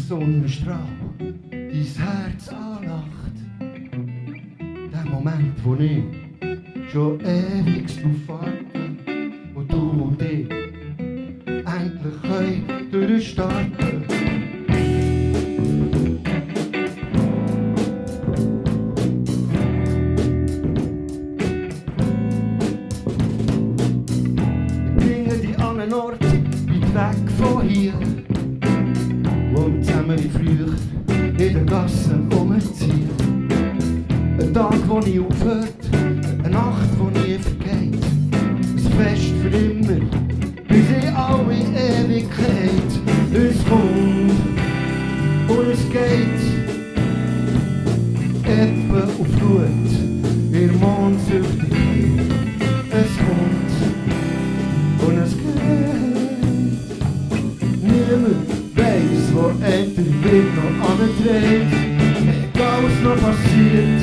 Sonnenstrahl dein Herz anlacht. Der Moment, wo ich schon ewig drauf warte, wo du und ich endlich können durchstarten. Ich bringe dich an einen Ort weit weg von hier, wo wir zusammen wie früher in der Gasse rumziehen. Ein Tag, wo nie aufhört, eine Nacht, wo nie vergeht. Ein Fest für immer, bis in alle Ewigkeit. Es kommt und es geht, Ebbe und Flut, ihr Mondsüchtigkeit. Es kommt und es geht. Niemand weiss, wo ein der Wind noch anträgt. Egal was noch passiert,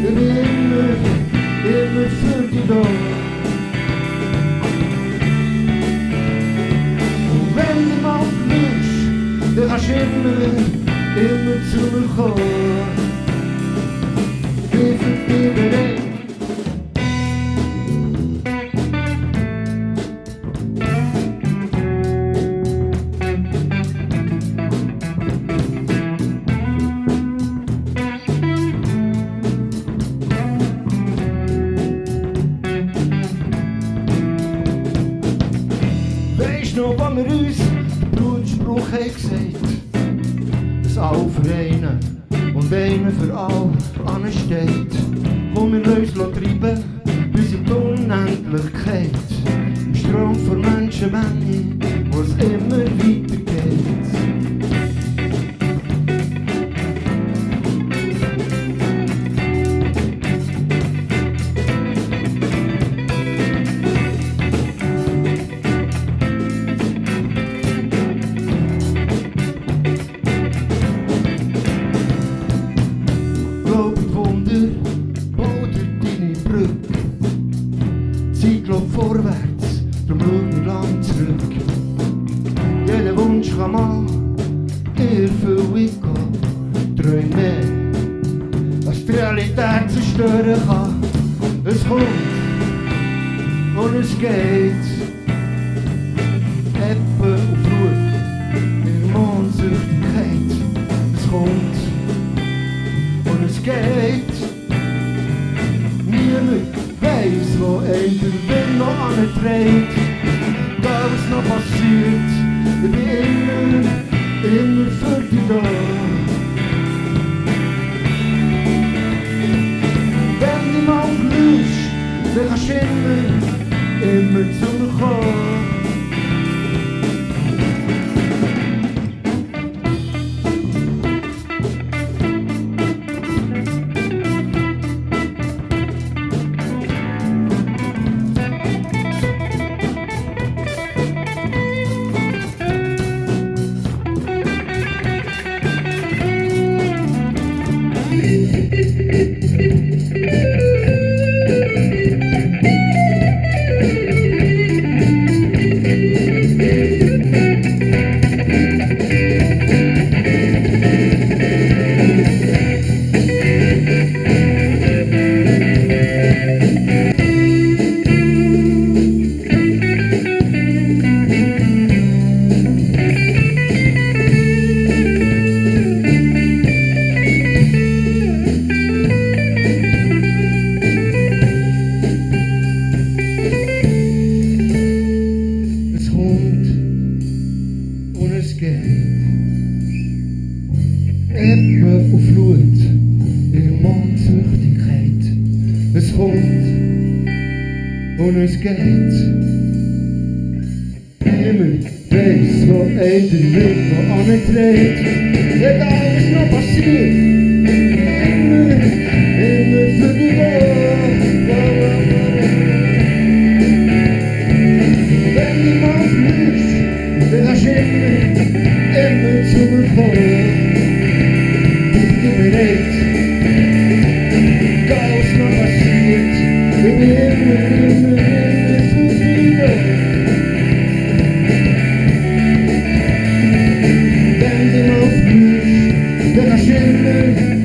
ich bin immer für dich da. Und wenn du mal willst, dann kannst du immer zu mir kommen. Ich bin für dich bereit. Noch, wo wir uns den Blutspruch haben gesagt, dass alle für einen und einer für alle ansteht. Komm, wir lassen uns treiben bis in die Unendlichkeit, im Strom von Menschenmenge, wo es immer weitergeht. Vorwärts, drum schau nicht lang zurück. Jeder Wunsch kann mal erfüllt gehen. Träum mehr, was die Realität zerstören kann. Es kommt und es geht. Ebbe und Flut, ihre Mondsüchtigkeit. Es kommt und es geht. Niemand weiss, wo ein der Wind noch anträgt. Egal was noch passiert, ich bin immer für dich da. Wenn du mal blühst, dann kannst du immer zu mir kommen. Ebbe und Flut, ihre Mondsüchtigkeit. Es kommt und es geht. Niemand weiss, wo ein der Wind noch anträgt. Egal was noch passiert, immer für dich da. Wenn du mal fliegst, dann kannst du immer zu mir kommen. Egal was noch passiert, ich bin immer für dich da. Wenn du mal Hey, hey.